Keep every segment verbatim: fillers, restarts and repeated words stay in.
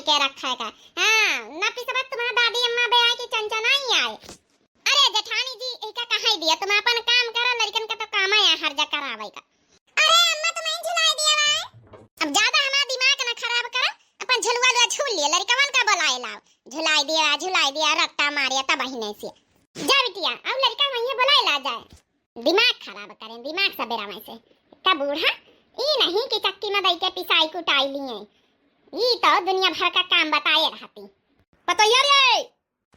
के रखे का। हाँ, ना पिसबा तुम्हार दादी अम्मा बे आए कि चंचनाई आए। अरे जेठानी जी, एका कहाँ दिया, तुम अपन काम करो, लड़कन का तो काम है हर जा करावे का। अरे अम्मा, तुम ही झुलाए दिया बा। अब ज्यादा हमारा दिमाग ना खराब करो, अपन झुलुआ लुआ झूल लिए, लड़कवन का बुलाए लाओ। झुलाए दिया, झुलाए दिया, रट्टा मारिया तब बहिने से। जा बिटिया, अब लड़का वहीं बुलाए ला जाए। दिमाग खराब करें, दिमाग सबेरा में से। का बूढ़ा, ई नहीं कि चक्की में दई के पिसाई कुटाई लिए। ई तो दुनिया भर का काम बताए रहती। पतोहिया रे!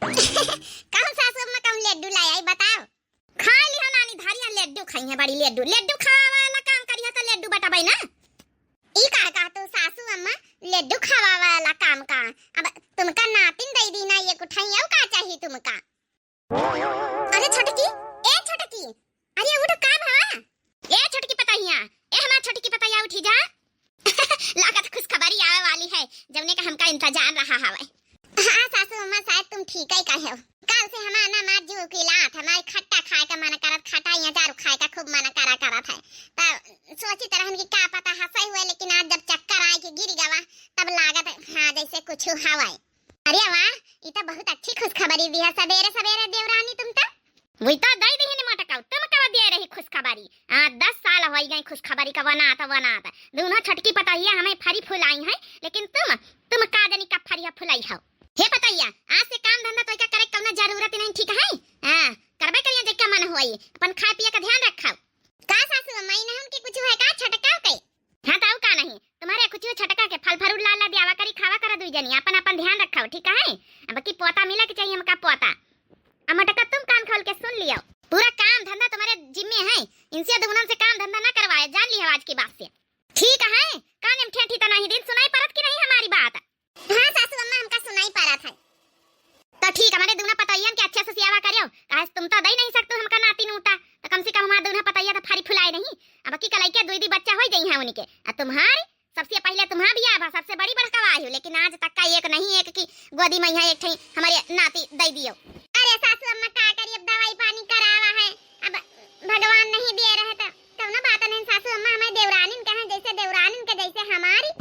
कौन सासू अम्मा कौन लड्डू लाए आई बताओ? खा ली हम नानी धारिया लड्डू खाई है, बड़ी लड्डू, लड्डू खावा वाला काम करिया तो लड्डू बटाबे ना। ई का कहा तू सासू अम्मा, लड्डू खावा वाला काम का? अब तुमका नातिन दे दी ना, ये कुठाई और का चाहिए तुमका? अरे छोटकी, ए छोटकी, अरे उठ, का भवा? ए छोटकी पतोहिया, ए हमार छोटकी पतोहिया, उठी जा। लागत खुशखबरी आवे वाली है, जौने का हमका इंतजार रहा हवे। हाँ सासू अम्मा, शायद तुम ठीक ही कहे हो। कल से हमार ना मार जीव उकिलात, हमारे खट्टा खाए का मन करत, खटाई अचार खाए का खूब मन करा करत है। तब सोचित रहन कि का पता हंसे हुए, लेकिन आज जब चक्कर आए कि गिर गवा, तब लागत हाँ जैसे कुछ हवे। अरे वाह, ई तो बहुत अच्छी खुशखबरी दी है सबेरे सबेरे देवरानी तुम तो। वही तो दई दी ने मटकाऊ, तुम कब दिए रही खुशखबरी? आ, दस साल होई गई खुशखबरी का वनात वनात। दोनों छोटकी पतोहिया हमें फरी फुलाई हैं, लेकिन तुम, तुम का जानी कब फरिया फुलाई हो। हे पतोहिया, आज से काम धंधा तो का करे कौनो जरूरत नहीं, ठीक है? हाँ, करबे करिया जैका मन होई, अपन खाए पिए का ध्यान रखो। का सासू अम्मा, ई ना हमके कुछ है का, छटकाओ के? हाँ, तो का नहीं, तुम्हारे कुछ छटका के फल फरूट ला ला दियावा करी, खावा करा दुई जनी, अपन अपन ध्यान रखाओ, ठीक है? अब की पोता मिला के चाहिए हमका पोता। अब मटका तुम कान खोल के सुन लियो, पूरा काम धंधा तुम्हारे जिम्मे है, इनसे दुगुनन से काम धंधा ना करवाए, जान लियो आज के बाद से, ठीक है? कान में ठेठी तो नहीं, दिन सुनाई परत की नहीं हमारी बात? हाँ सासू अम्मा, हमका सुनाई परत है। तो ठीक, हमारे दूना पतोहियन के अच्छे से सियावा करियो, काहे से तुम तो दई नहीं सकते हमका नाती नूता, तो कम से कम हमारे दूना पतोहिया तो फरी फुलाए नहीं। अब की कलाई के दुई दी बच्चा हो जाई है उनके, आ तुम्हारी सबसे पहले तुम्हारा बियाह भा, सबसे बड़ी बड़कवा आई हो, लेकिन आज तक का एक नहीं एक की गोदी में यहाँ एक ठई हमारे नाती दई दियो। अरे सासू अम्मा का करी, अब दवाई पानी करावा है, अब भगवान नहीं दिए रहे तो कौनो बात नहीं सासू अम्मा, हमारे देवरानिन का है, जैसे देवरानिन के जैसे हमारी।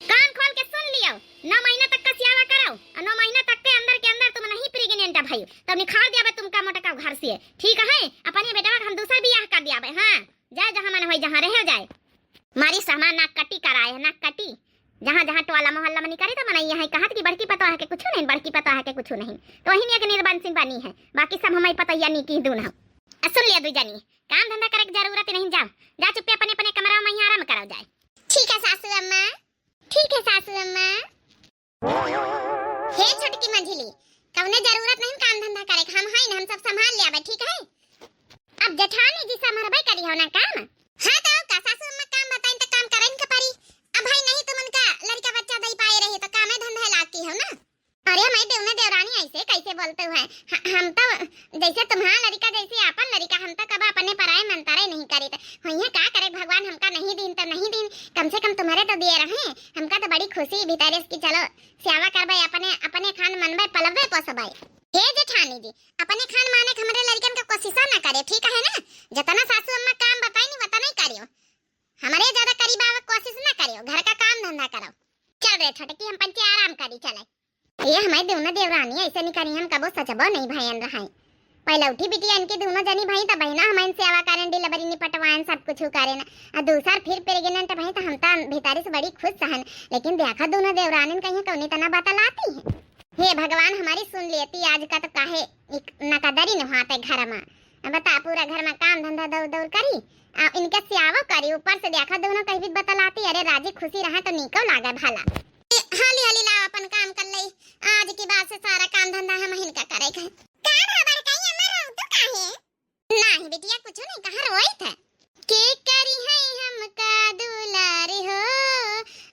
कान खोल के सुन लियो, नौ महीना तक का सियावा कराओ और नौ महीना तक के अंदर के अंदर तुम नहीं प्रेग्नेंट भई, तब निकाल दियाबे तुमका मोटका घर से, ठीक है? अपने बेटवा का हम दूसर बियाह कर दियाबे। हाँ, जाए जहाँ मन होई, जहाँ रहे जाए। मारी समा नाक कटी कराए है, नाक कटी। जहाँ जहाँ टोला मोहल्ला में निकले तो मनई है कहत कि बड़की पतोह के कुछ नहीं, बड़की पतोह के कुछ नहीं। तो वही में एक निर्बंसिन बनी है, बाकी सब हमारी पतोहिया नीकी दून हो। आ सुन लिया दू जनी, काम धंधा करे के जरूरत नहीं, जाओ, जा चुप्पे अपने अपने कमरा में यहाँ आराम कराओ जाए। ठीक है सासू अम्मा, ठीक है सासू अम्मा। हे छोटकी मंझली, कौने जरूरत नहीं काम धंधा करे के, हम हई ना, हम सब संभाल लियाबे, ठीक है? अब जेठानी जी संभरबे करी हो ना काम। हाँ तो का सासू अम्मा काम बताइन तो काम करे के परी। अब भाई नहीं तुम उनका लड़का बच्चा दई पाए रही तो कामे धंधा लाती हो ना। अरे हमारी देवने देवरानी ऐसे कैसे बोलते हुए? ह-, हम तो जैसे तुम्हारा लड़का जैसे आपन लड़का, हम तो कब अपने पराए मंतरे नहीं करी। तो वहीं का करे भगवान, हमका नहीं दीन तो नहीं दीन, कम से कम तुम्हारे तो दिए रहे। हमका तो बड़ी खुशी भीतर की चलो सेवा करबे, अपने, अपने खान मनबे, पलबे, पोसबे। हे जेठानी जी, अपने खान माने के हमरे लड़कन के कोशिशा ना करे, ठीक है ना? जतना सासू अम्मा काम बताई नी, वतना ही करियो। हमरे ज्यादा करीब आवे कोशिश ना करियो, घर का काम धंधा करो। चल रे छोटकी, हम पंचे आराम करी, चले। ये हमारे देवना देवरानी ऐसे नहीं करी, हम कबो सचबो नहीं भयन रहाई। पहले उठी बिटिया इनकी दोनों जनी भई, तो बहिना हमारे सेवा करें, डिलीवरी निपटवाएं, सब कुछ करें। आ दूसर फिर प्रेग्नेंट भई, तो हम तो भीतरी से बड़ी खुश सहन। लेकिन देखा दोनों देवरानिन कहीं कौनी तना बतलाती है। हे भगवान, हमारी सुन लेती आज का तो काहे एक नकदरी नहाते घर में। अब बता, पूरा घर में काम धंधा दौड़ दौड़ करी, आ इनके सेवा करी, ऊपर से देखा दोनों कहीं भी बतलाती। अरे राजी खुशी रहे तो नीको लागे भला। ए, हाली हाली लाओ अपन काम कर ले, आज की बात से सारा काम धंधा हम हिनका करे के। का भा बड़काई अम्मा, रोतू काहे? नाही बिटिया, कुछ नहीं, कहाँ रोई थे? के करी है हमका दुलार हो,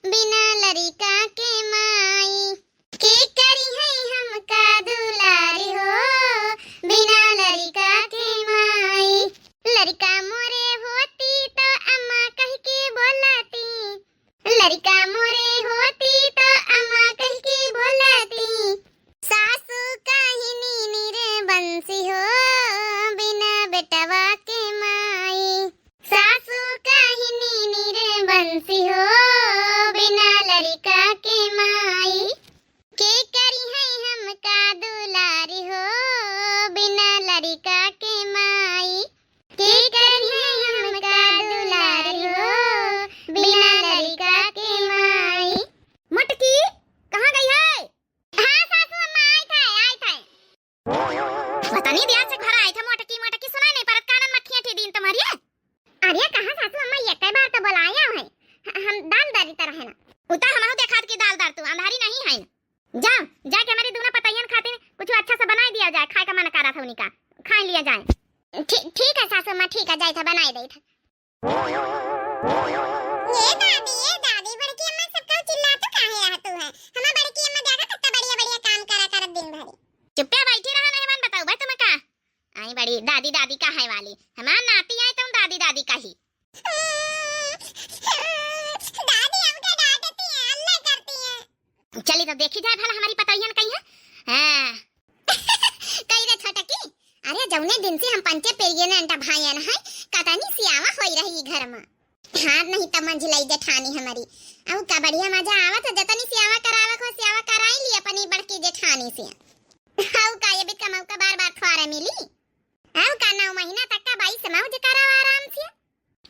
बिना लड़का के माई। के करी है हमका दुलार हो, बिना लड़का के माई। लड़का मोरे होती तो अम्मा कह के बोलाती। लड़का मोरे होती तो अम्मा कह के बोलाती। सासू काहिनी निर्बंसी हो, बिना बेटवा के माई। सासू काहिनी निर्बंसी हो, बिना लड़का लिया जाए, खाए का मन करत है उनका, खाए लिया जाए। ठी-, ठीक है सासू अम्मा, ठीक है, जाइत है, बनाए देइत है। ए दादी, ए दादी, बड़की अम्मा सब कहूँ चिल्लात काहे रहतू है? हमार बड़की अम्मा देखा कितना बढ़िया बढ़िया काम करा करत दिन भर। चुप्पे बैठी रहा, नहीं मन बताऊ भाई तुम्हें का? आई बड़ी दादी दादी कहे वाली, हमार नाती आई तुम दादी दादी कही। दादी हमके डांटती हैं, अल्लाह करती हैं। चली तो देखी जाए भला हमारी पतोहियन कहीं है। हाँ। कही रे छोटकी, अरे जौने दिन से हम पंचे पेरियन अंटा भाईयन है, कतनी सियावा होई रही घर में। हाँ, नहीं त मंझिलाई जेठानी हमारी। अउ का बढ़िया मजा आवत है, जतनी सियावा करावे को सियावा कराई ली अपनी बड़की जेठानी से। अउ का ये भी कमाऊ का बार बार थोड़ा मिली? अउ का नौ महीना तक का बाईस मौज कराओ आराम से।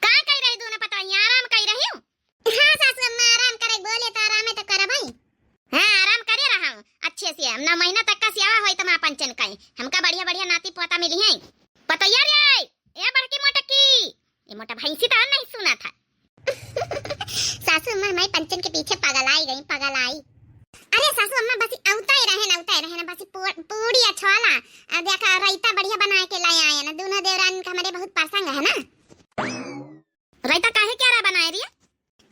का कही रही दोनों पतोहिया, आराम कही रही हो? हाँ सासू अम्मा, आराम करे बोले तो आराम तो करबई। हाँ, आराम करे रहा अच्छे से। हम नौ महीना तक का सियावा होई त माँ पंचन कई। हमका बढ़िया बढ़िया नाती पोता मिली हैं। पतोहिया रे, ए बड़की मोटकी, ये मोटा भैंसी तो नहीं सुना था। सासू अम्मा, मैं पंचन के पीछे पगल आई गई, पगल आई। अरे सासू अम्मा, बस अउताई रहे ना, अउताई रहे ना, बस पू-, पूड़ी अछवाला, आ, देखा, रायता बढ़िया बनाए के लाए आए ना, दोनों देवरान का हमारे बहुत पसंद है ना। रायता काहे के आरा बनाए रही?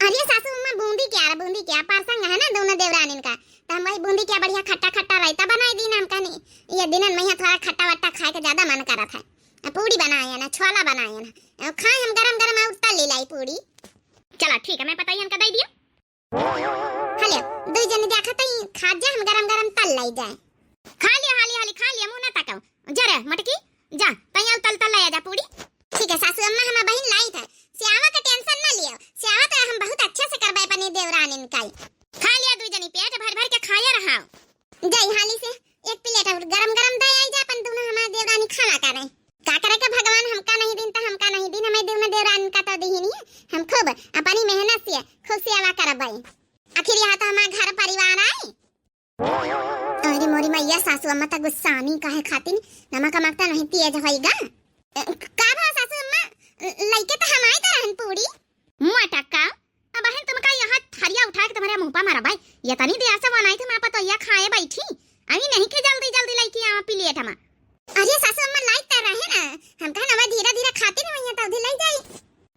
अरे सासू अम्मा, बूंदी के आरा, बूंदी के आरा, पसंद है ना दोनों देवरान इनका, तो हम वही बूंदी के बढ़िया खट्टा खट्टा रायता बनाए दी ना। हम कहनी, ये दिनन में यहाँ थोड़ा खट्टा वट्टा खाए के ज्यादा मन करत है। आ, पूड़ी बनाए ना, छोला बनाए ना, आ, खाए हम गरम गरम और तल लाई पूड़ी। चला ठीक है, मैं पतोहियन का दे दिया। हले, दुई जने देखा तई खा जा, हम गरम गरम तल लाई जाए। खा लिया, हाली हाली खा लिया, मुंह ना ताकाओ। जा रे मटकी, जा, तई आउ तल तल लाई जा पूड़ी। ठीक है सासू अम्मा, हम बहिन लाई था। सियावा का tension ना लियो, सियावा तो हम बहुत अच्छा से करबे अपनी देवरान इनकाई। खा लिया दुई जनी, पेट भर भर के खाया रहा। जाई हाली से एक plate और गरम गरम दे आई जा, अपन दोनों हमारे देवरानी खावा करें। का करे के भगवान हमका नहीं दिन तो हमका नहीं दिन, हमें दोनों देवरानी का तो दीही नहीं। हम खूब अपनी मेहनत से खूब सेवा करबे। आखिर यहाँ तो हमारा घर परिवार आई। अरे मोरी मैया, सासू अम्मा तो गुस्सानी काहे खातिर, नमक अमक तो नहीं तेज होइगा। ए, का भा सासू अम्मा, लइके तो हम आई तो रहन पूरी। मोटक्का, अब बहन तुमका यहाँ थरिया उठा के तुम्हारे मुंह पर मारा भाई। ये तनी देर से बनाई थी माँ पतोहिया खाए बैठी। अभी नहीं के जल्दी जल्दी लइके आवा plate में। अरे सासू अम्मा लाई तो रहे ना, हम कहा ना धीरे धीरे खाती ना वहीं तो उधर लाई जाई।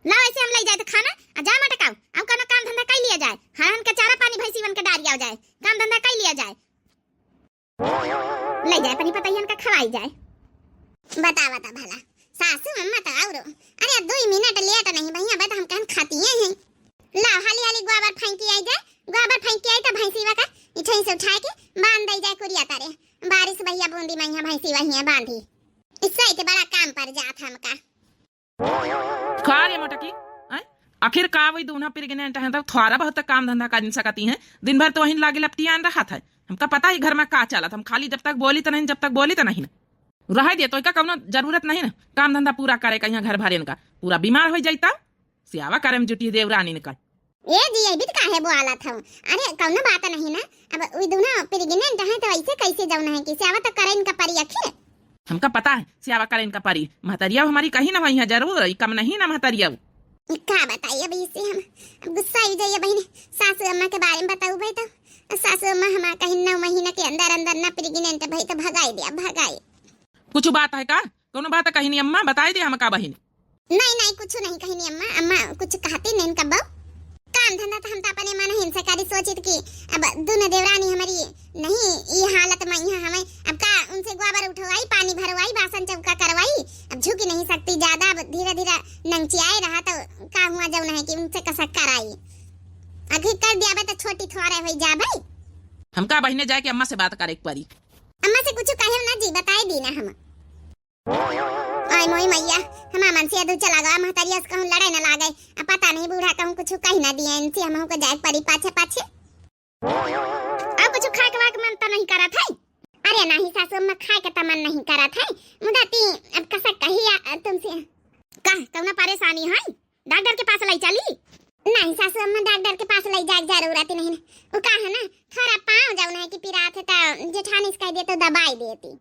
ला ऐसे हम लाई जाए तो खाना, आ जा मटकाओ, अब कोनो काम धंधा कर लिया जाए। हरहन के चारा पानी भैंसीवन के डारिया जाए, काम धंधा कर लिया जाए। ले जाए अपनी पतोहियन का खवाई जाए। बता बता भला, सासू अम्मा तो और, अरे दो मिनट लेट नहीं भैया, बता हम कहन खाती हैं। ला हाली हाली गोबर फेंकी आई जाए, गोबर फेंकी आई तो भैंसीवा का इठई से उठा के बांध दई जाए कुरिया तरे। बारिश भैया बूंदी मैया भैंसी वही है बांधी। इससे इतने बड़ा काम पर जात हमका। का रे मोटकी, हैं? आखिर का वही दूना pregnant है तो थोड़ा बहुत काम धंधा कर सकती हैं। दिन भर तो वहीं लागे लपटियान रहत है। हमका पता ही घर में का चलत, हम खाली जब तक बोली तो नहीं, जब तक बोली तो नहीं। रह दे तो का कौनो जरूरत नहीं ना काम धंधा पूरा करे का, यहाँ घर भरेन का पूरा बीमार हो जाई तब। सियावा करे में जुटी देवरानी ने का। ए जी, ये भी तो काहे बोआलत हौ? अरे, कौनो बात नहीं ना। अब उ दोनों pregnant हैं, तो ऐसे कैसे जौन है कि सेवा तो करे इनका परी आखिर। हमका पता है, सेवा करे इनका परी। महतरिया हमारी कहीं ना वही है, जरूर, ई कम नहीं ना महतरिया। का बताई अब इसे हम, अब गुस्सा ही जाइए बहन, सासू अम्मा के बारे में बताऊ भाई तो। सासू अम्मा हमार कहीं नौ महीना के अंदर अंदर ना pregnant भाई तो भगाई दिया, भगाई। कुछ बात है का? कौनो बात कहीं नहीं अम्मा, बताई दे हमका बहिन। नहीं, नहीं, कुछ नहीं कहिनी अम्मा। अम्मा कुछ कहती नहीं कब्बो। काम धंधा तो हम तो अपने मन हिन से करी सोचित कि अब दोनों देवरानी हमारी नहीं, ये हालत में यहाँ हमें अब का उनसे गोबर उठवाई, पानी भरवाई, बासन चौका करवाई, अब झुकी नहीं सकती ज्यादा। अब धीरे धीरे नंगचियाए रहा तो का हुआ जौन है कि उनसे कसक कराई। आखिर कर दिया बे तो छोटी थोड़े हो जा भाई। हमका बहिने जाए के अम्मा से बात करे के परी। अम्मा से कुछ कहे ना जी, बताए दी ना हम। आय मोई मैया, हमार मन से अधू चला गवा, महतरिया से कहूँ लड़े न लागे। अब पता नहीं बूढ़ा कहूँ कुछ कही ना दिए, इनसे हमहू को जाए परी पाछे पाछे। अब कुछ खाए के वाए के मन तो नहीं करत है? अरे नहीं सासू अम्मा, खाए के तो मन नहीं करत है, मुदा ती अब कसा कही आ, तुमसे। का कौना परेशानी है? डॉक्टर के पास लई चली? नहीं सासू अम्मा, डॉक्टर के पास लई जाए के जरूरत ही नहीं। वो का है ना, थोड़ा पाँव जौन है कि पिरात है तो जेठानी से कह दे तो दबाई देती।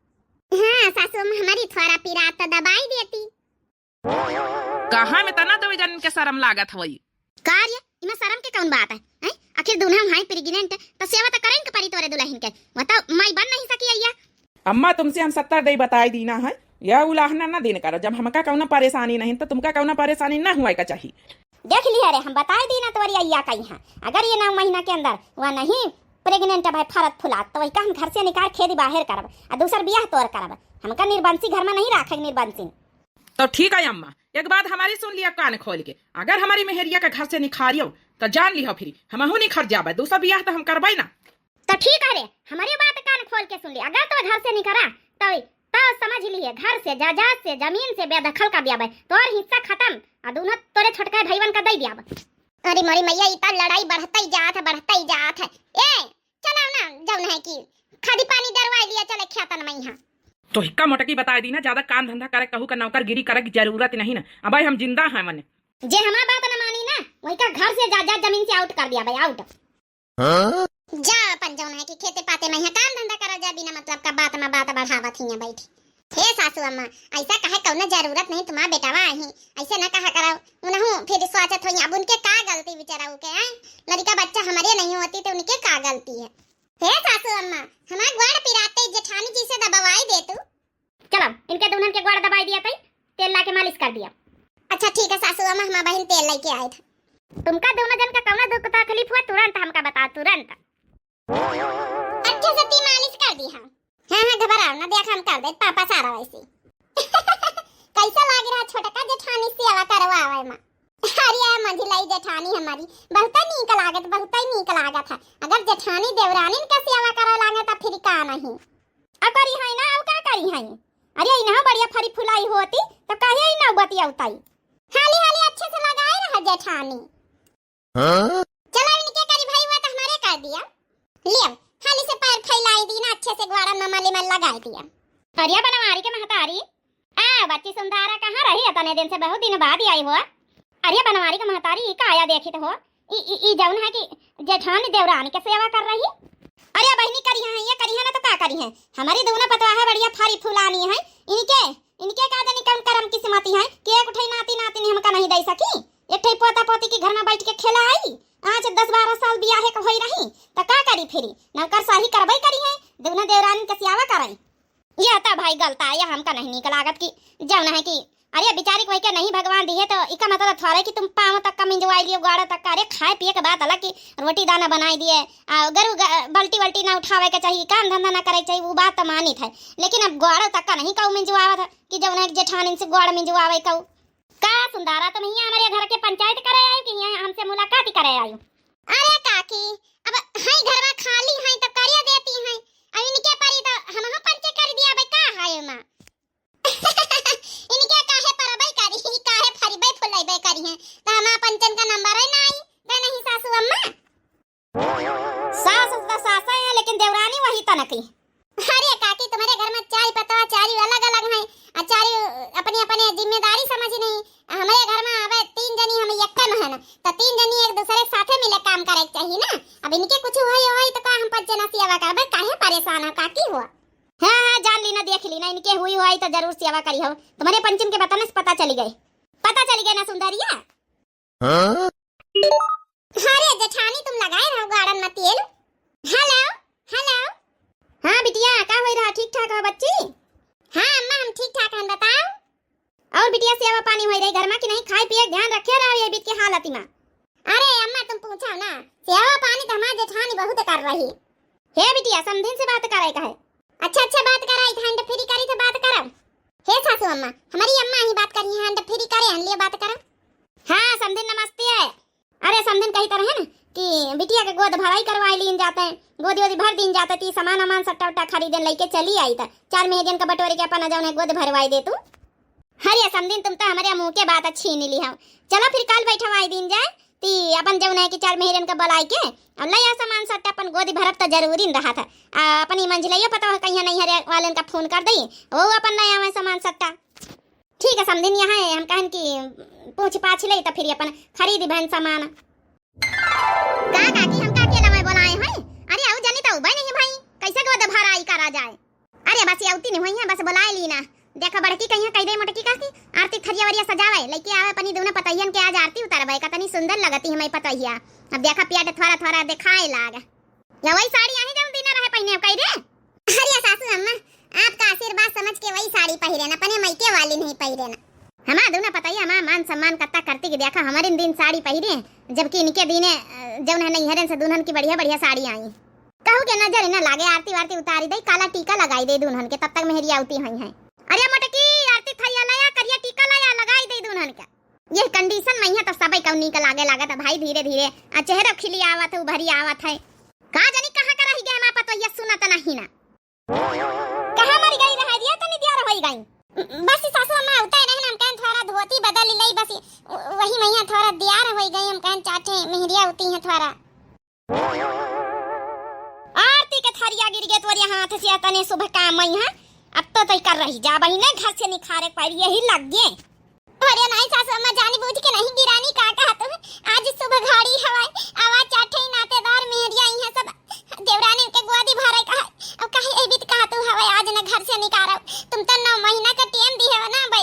हाँ, सासू अम्मा हमारी थोड़ा पिरात तो दबाई देती। कहाँ में तना दो जन के शर्म लागत होई? का रे, इमा शर्म के कौन बात है, हैं? आखिर दुल्हन है pregnant, तो सेवा तो करें के परी तोरे दुल्हन के। वो तो माई बन नहीं सकी अइया। अम्मा, तुमसे हम सत्तर दई बताई दीना है, यह उलाहना ना दिन करो। जब हमका कौनो परेशानी नहीं, तो तुमका कौनो परेशानी ना हुआ का चाहिए। देख लिया रे, हम बताई दीना तोरी अइया कहीं है। अगर ये नौ महीना के अंदर वह नहीं pregnant है भाई, फरत फुलात, तो वही का हम घर से निकाल खेदी बाहर करब, आ दूसर बियाह तोर करब। हमका निर्बंसी घर में नहीं राखे, निर्बंसी। तो ठीक है अम्मा, एक बात हमारी सुन लिया कान खोल के, अगर हमारी मेहरिया के घर से निखारियो तो जान लिहो फिर हमहू निखर जाबे, दूसर बियाह तो हम करबे ना। तो ठीक है रे, हमारी बात कान खोल के सुन ले, अगर तो घर से निकरा तो, तो समझ लिए घर से, जायदाद से, जमीन से बेदखल कर दियाबे, तोर हिस्सा खत्म, आ दोनों तोरे छोटका भईवन का दे दियाबे। अरे मोरी मैया, ई तो लड़ाई बढ़ते ही जात है, बढ़ते ही जात है। ए, चलाओ ना, जौन है कि खादी पानी डरवाई लिया, चले खेतन में यहाँ। तो हिक्का मोटकी बताई दीना, ज्यादा काम धंधा करे कहू का नौकरगिरी करे की जरूरत नहीं ना। अब हम जिंदा हैं मने। जे हमार बात न मानी ना, वही का घर से जायदाद जमीन से out कर दियाबे, out। हाँ? जा अपन जौन है कि खेते पाते में यहाँ काम धंधा करा जा, बिना मतलब का बात में बात बढ़ावत हियाँ बैठी। हे सासू अम्मा, ऐसा कहे कौनो जरूरत नहीं, तुम्हार बेटवा आही, ऐसे ना कहा करो। उनहू फिर सोचत होई, अब उनके का गलती बेचारा के, हैं? लड़का बच्चा हमारे नहीं होती तो उनके का गलती है? हे सासू अम्मा, हमार गोड़ पिराते जेठानी जी से दबवाई दे तू। चलो, इनके दुल्हन के गोड़ दबाई दिया तई, तेल ला के मालिश कर दिया। अच्छा ठीक है सासू अम्मा, हमार बहिन तेल लेके आए थे। तुमका दोनों जन का कौनो दुख तकलीफ हुआ, तुरंत हमका बता, तुरंत। अच्छे से ती मालिश कर दी हम। हाँ, हाँ, घबराओ ना, देख हम कर दे, पापा सारा वैसे। कैसा लाग रहा छोटका जेठानी सेवा करवावे में? अरे, मंझिलाई जेठानी हमारी, बहुते नीक लागत, बहुते नीक लागत है। अगर जेठानी देवरानिन का सेवा करे लागे, तो फिर का नहीं? अब करी है ना, अब का करी है? अरे, इनहु बढ़िया फरी फुलाई होती, तो काहे इनहु बतियाउताई? हाली, हाली अच्छे से लगाए रहा जेठानी। हाँ? चला, इनके करी भाई हुआ तो हमारे कर दिया। ले, हाली से पैर फैलाई दी ना, अच्छे से ग्वाड़ा में मली में लगाई दिया। अरे बनवारी के महतारी, आ बच्ची सुंदारा कहाँ रही? इतने दिन से बहुत दिन बाद ही आई हो। अरे बनवारी के महतारी, ई का आया देखित हो? ई, ई, ई जौन है कि जेठानी देवरानी के सेवा कर रही। अरे बहिनी, करी है, ये करी है ना तो का करी है? हमारी दोनों पतवा है, बढ़िया फरी फुलानी है। इनके, इनके का जानी कौन करम किस्मती है कि एक ठे नाती नातिन हमका नहीं दे सकी। एक ठे पोता पोती के घर में बैठ के खेला आई। आज दस बारह साल बियाहे के होई रही, त का करी फिरी? नौकरशाही करबई करी है, दुनो देवरानी के सियावा करई। यह त भाई गलता है, यह हमका नहीं नीक लागत कि जौन है कि, अरे बिचारी कोई के नहीं भगवान दिए तो इका मतलब थोड़े कि तुम पाँव तक का मिंजवाई लियो, गाड़ो तक का। अरे खाए पिए के बात अलग कि रोटी दाना बनाई दिए, आ गरु ग-, बल्टी वल्टी ना उठावे के चाहिए, काम धंधा ना करे के चाहिए, वो बात तो मानित है, लेकिन अब गाड़ो तक का नहीं कहू मिंजवावत है कि जौन है जेठानिन से गाड़ मिंजवावे कहू। का सुंदरा, तुम हियाँ हमरे घर के पंचायत करे आयु कि हियाँ हमसे मुलाकात करे आयु? अरे काकी, अब हई घरवा खाली हई तो करे देती हई, अब इनके परी तो हमहू पंचे कर दिया बे, का है एमा? इनके काहे परबई करी, काहे फरिबे फुलैबे करी हैं, तो हमार पंचन का नंबर है ना आई, तो नहीं सासू अम्मा? सास तो सास है, लेकिन देवरानी वही तनकी। अरे काकी, तुम्हारे घर में चारी पतवा, चारी अलग अलग हैं, आ चारी अपनी अपनी जिम्मेदारी समझ नहीं। हमारे घर में अब तीन जनी हम यक्का में है ना, तो तीन जनी एक दूसरे के साथे मिले काम करे के चाहिए ना। अब इनके कुछ होई होई तो का हम पंचे ना सियावा करबे, काहे परेशान हो काकी हो? हाँ हाँ, जान ली ना, देख ली ना, इनके हुई होई तो जरूर सियावा करी हो। तुम्हारे पंचन के बताने से पता चली गए, पता चली गए ना सुंदरिया। हाँ? अरे जेठानी, तुम लगाए रहो गार्डन में तेल। हेलो, हेलो। हाँ बिटिया, का होई रहा, ठीक ठाक हो बच्ची? हाँ अम्मा, हम ठीक ठाक हैं, बताओ। और बिटिया, सेवा पानी होई रही घर में कि नहीं? खाए पिए ध्यान रखे रहो ये बीच के हालत में। अरे अम्मा, तुम पूछो ना, सेवा पानी तो हमार जेठानी बहुत कर रही। हे बिटिया, समधिन से बात करे का है। अच्छा अच्छा, बात करा, इधर hand free करी थे, बात करा। हे सासू अम्मा, हमारी अम्मा ही बात करी, hand free करे, हम लिए बात करा। हाँ समधिन, नमस्ते। अरे समधिन, कही तरह है ना कि बिटिया के गोद भराई करवाई लीन जाते हैं, गोदी वोदी भर दीन जाते, ती सामान वामान सट्टा उट्टा खरीदन लेके चली आई था, चार महीने दिन का बटोरी के अपन जौन है गोद भरवाई दे तू। अरे समधिन, तुम तो हमारे मुँह के बात छीन ली हो। चलो फिर काल बैठवाई दीन जाए, ती अपन जौन है कि चार मेहरन का बुलाई के और ले आ सामान सट्टा, अपन गोदी भरब तो जरूरी न रहा था। आ, अपनी मंझिलैया पता हो कहीं नहीं हरे वालन का फोन कर दई, वो अपन ले आवे सामान सट्टा। ठीक है समधिन, यहाँ है, हम कहन कि पूछ पाछ ले तो फिर अपन खरीद बहन सामान। का काकी, हमका अकेला में बोलाए हैं? अरे आऊ जनी तो उबे नहीं भाई, कैसे गोद भराई करा जाए? अरे बस ये अउती नहीं हुई है, बस बुलाए ली ना। देखो बड़की कहिया कह दे मोटकी का कि आरती थरिया वरिया सजावे, लेके आवे अपनी दोनों पतोहियन के आज आरती उतारबे, कतनी सुंदर लगती हमारी पतोहिया। अब देखा पेट थोड़ा थोड़ा दिखाए लाग। या वही साड़ी आही जौन दिना रहे पहने अब कह दे। अरे सासू अम्मा, आपका आशीर्वाद समझ के वही साड़ी पहिरेन, अपने मइके वाली नहीं पहिरेन। हमार दूना पतोहिया, हमार मान सम्मान कत्ता करती कि देखा, हमरे दिन साड़ी पहिरे, जबकि इनके दिने, अ, जउन है नैहरन से दुल्हन की बढ़िया बढ़िया साड़ी आई। कहू के नजर न लागे, आरती वारती उतारी दई, काला टीका लगाई दे दुल्हन के, तब तक मेहरिया उती हुई हैं। अरे मोटकी, आरती थरिया लाया, करिया टीका लाया, लगाई दे दुल्हन के। ये condition मइहाँ तो सबई कउ नीक लागे लागत है भाई, धीरे धीरे आ चेहरा खिली आवत है, उभरी आवत है। का जानी कहाँ का रहि गए हमार पतोहिया, सुनत नहीं ना। कहाँ मरि गई रहा दिया, तनी दियार होई गई। बस सासू अम्मा उतार रहे ना, हम कहन थोड़ा धोती बदल लई, बस वही मइहाँ थोड़ा दियार होई गई, हम कहन चाटे मेहरिया उती हैं थोड़ा। आरती के थरिया गिर गए तोरे हाथ से, तने शुभ काम मइहाँ। अब तो तई कर रही जा बहिने, घर से निखारे के पारी यही लग गए। अरे नहीं सासू अम्मा, जानी बूझ के नहीं गिरानी, का कहा तू? आज शुभ घड़ी हवाई, आवा चाठे नातेदार मेहरिया आई हैं सब, देवरानी के गोदी भरे का है। अब काहे ए बीत कहा तू हवाई आज न घर से निकारो, तुम तो नौ महीना का टेम दिहे हो ना अबे,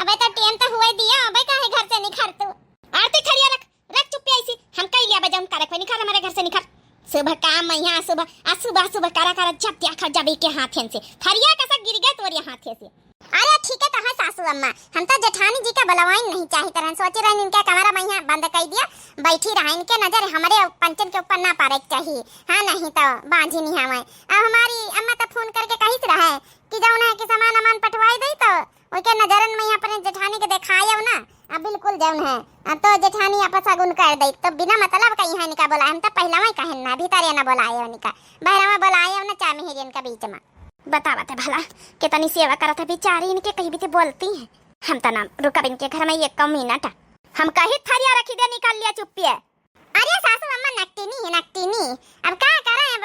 अबे तो टेम तो हुए दिया, अबे काहे घर से निखर तू? आरती थरिया रख, रख चुप्पे ऐसी, हम कई लिया बे जौन करे कोई निखर हमारे घर से निखर। शुभ काम मइहाँ शुभ, अशुभ अशुभ करा करा जब देखा जब एके हाथेन से। थरिया का सब गिर गए तोरे हाथे से। अरे ठीक है तो है सासू अम्मा, हम तो जेठानी जी का बुलवाइन नहीं चाहित रहन, सोची रहन इनके कमरा मइहाँ बंद कई दिया, बैठी रहा, इनके नजर हमरे पंचन के ऊपर ना पड़े के चाहिए। हाँ नहीं तो बांझी नहीं हमें। अब हमारी अम्मा तो फोन करके कहित रहे कि जौन है कि सामान अमान पठवाई दई तो ओके नजरन मइहाँ अपने जेठानी के देखायव ना। अब बिल्कुल जौन है, अब तो जेठानी अपसगुन कर दई, तो बिना मतलब का यहाँ इनका बोला, हम तो पहला वही कहन ना, भीतर ये ना बोलाए उनका, बहरावा बोलाए ना, चार मेहरियन का बीच में। बतावत है भला, कितनी सेवा करत है बेचारी, इनके कहीं भी तो बोलती है। हम तो ना रुकब इनके घर में एक कम मिनट, हम कही थरिया रखी दे, निकाल लिया चुप्पे। अरे सासू अम्मा नकटीनी है, नकटीनी। अब का करें, अब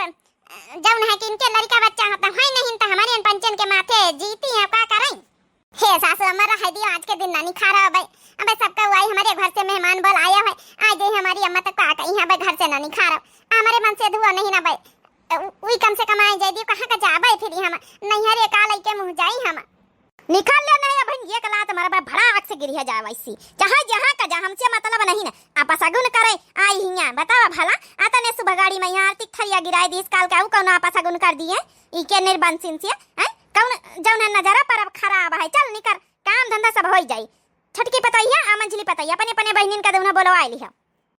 जौन है कि इनके लड़का बच्चा होता है नहीं, तो हमारे अन पंचन के माथे जीती हैं, अब का करें? हे सासू अम्मा, रह दियो, आज के दिन ना निखारा अबे। अबे सबका हुआ ही हमारे घर से मेहमान बोल आया है, आज ही हमारी अम्मा तक का कही है, अबे घर से ना निखारा, हमारे मन से धुआ नहीं ना बे। उ-, उई कम से कम आए जाए दियो, कहाँ का जाबे फिर हम नैहरे का लइके मुँह जाई हम। निकाल ले नहीं, अबहिन एक लात मारबे, भड़ाक से गिरिया जाए वैसी। चाहे जहाँ का जा, हमसे मतलब नहीं ना। अपसगुन करे आई हियाँ, बतावा भला, अतने शुभ घड़ी मइहाँ आरती थरिया गिराए दीस, काल का ऊ कौनो अपसगुन कर दिए, ई के निर्बंसिन से, हैं? कौन जौन है नजरा पर अब खराब है, चल निकर, काम धंधा सब होई जाई। छोटकी पतोहिया, आ मंझली पतोहिया, अपने अपने बहिनिन का दूना बोलवाए लिहा।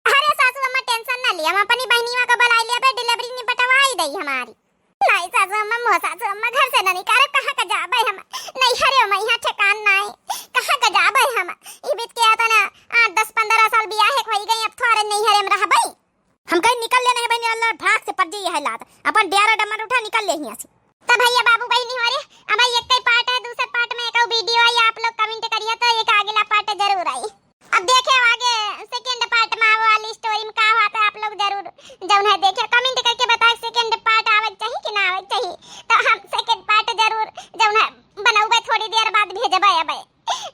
अरे सासू अम्मा tension ना लिया, हम अपनी बहिनिया को बुलाई लिया, बे delivery निपटवाई दई हमारी। नहीं सासू अम्मा, मोह सासू अम्मा, घर से ना निकाले, कहाँ का जाबे हम? नैहरे मइहाँ ठिकान नाई, कहाँ का जाबे हम? ई बीत के आता ना आठ दस पन्द्रह साल बियाहे के होई गई, अब थोड़े नैहरे में रहबे। हम कहीं निकल ले नहीं बहिनी, अल्लाह भाग से पड़ जाइए है लात, अपन डेरा डमर उठा निकल ले हियाँ से। तब भैया बाबू बहिनी हो रे, अब एक ही part है, दूसरे part में एक video आई, आप लोग comment करिए तो एक अगला part जरूर आई। अब देखे आगे second part में वो वाली story में का होता है, आप लोग जरूर जौन है देखे, comment करके बताए second part आवे के चाहिए कि ना आवे के चाहिए। तो हम second part जरूर जौन है बनौबे, थोड़ी देर बाद भेजबे। अब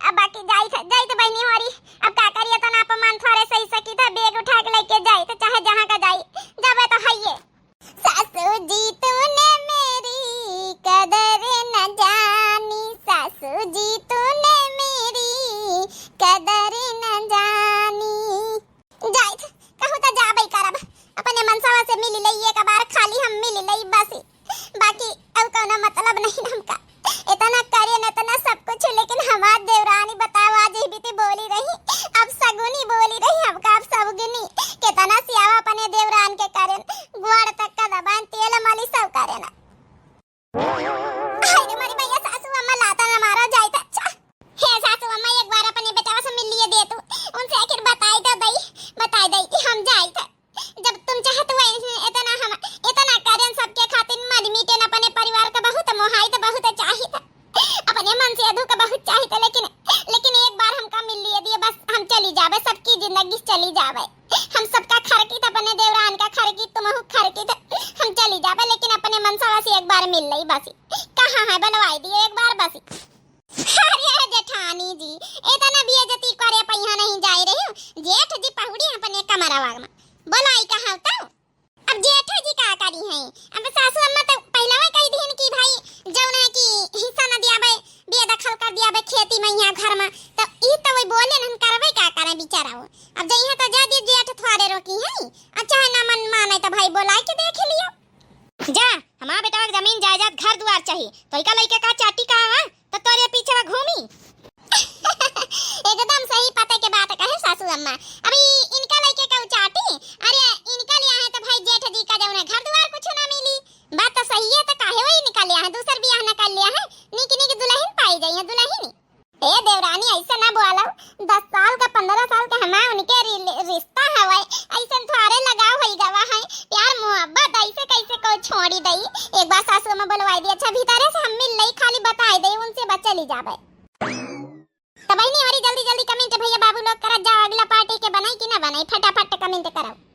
अब बाकी जाइत है, जाइत बहिनी होरी, अब का करिए, तना अपमान थोड़े सही सकी था, bag उठा के लेके जाइत, चाहे जहाँ का जाई, जाबे तो हइये। सासू जी तूने मेरी कदर न जानी, सासू जी तूने मेरी कदर न जानी। जाइत, कहूँ त जाबे करब, अपने मनसवा से मिल लई, एक बार खाली हम मिल लई बस, बाकी अब कौनो मतलब नहीं हमका। इतना करे न इतना सब कुछ, लेकिन हमार देवरानी बताओ, आज ही बीती बोली रही, अब सगुनी बोली रही हमका, अब सगुनी। कितना सियावा अपने देवरान के करेन, ग्वाड़ तक का दबान, तेल मालिश सब करेन। हाय रे मोरी मैया, सासू अम्मा लाता न मारा जाइत। अच्छा, हे सासू अम्मा, एक बार अपने बेटवा से मिल लिए दे तू, उनसे आखिर बताई दे दई, बताई दई कि हम जाइत। जब तुम चाहत हुए इतना हम, इतना करें सबके खातिर, मर मिटेन, अपने परिवार का बहुत मोहाइत, बहुत चाहित, अपने मन से अधू का बहुत चाहित, लेकिन, लेकिन एक बार हमका मिल लिए दिए, बस हम चली जाबे, सबकी जिंदगी चली जाबे, हम सबका खरकित, अपने देवरान का खरकित, तुमहू खरकित, हम चली जाबे, लेकिन अपने मनसवा से एक बार मिल लई बस। कहाँ है, बुलवाई दिए एक बार बस। अरे जेठानी जी, इतना बेइज्जती करे पहिया नहीं जाए रहे हो। जेठ जी पहुड़ी अपने कमरवा में। बोलाई कहाँ तो? अब जेठ जी का करी हैं? अब सासू अम्मा तो पहले ही कही दीन कि भाई जौन है कि हिस्सा न दिया बे, बेदखल कर दिया बे खेती में, यहाँ घर में। तो ई तो वही बोले न, हम करबे का करें बेचारा वो। अब जइहे तो जा दिए, जेठ थोड़े रोकी है। अच्छा है ना मन माने तो भाई बोलाई के देख लियो। जा, हमार बेटवा के जमीन जायदाद घर दुआर चाहिए, तो इका लइके का चाटी का, हाँ? त तोरे पीछे वा घूमी। एकदम सही पते के बात कहे सासू अम्मा। अभी इनका लइके का उ चाटी, अरे इनका लिया है त भाई जेठ जी का जौन है घर दुआर कुछ ना मिली। बात त सही है, त काहे वही निकाल लिया है, दूसर बियाह न कर लिया है, निक निक दुल्हन पाई जाई है दुल्हन। ए देवरानी, ऐसे ना बोला, दस साल का, पन्द्रह साल का हमार उनके रि-, रिश्ता हवे, ऐसे थोड़े लगाव होई गवा है, प्यार मोहब्बत, ऐसे कैसे कोई छोड़ी दई? एक बार सासू में बोलवाई दी, अच्छा भीतरे से हम मिल लई, खाली बताई दे, उनसे बस चली जाबे। तो बहनी, और जल्दी जल्दी comment भैया बाबू लोग करत जाओ, अगला part के बनाई कि ना बनाई, फटाफट comment करो।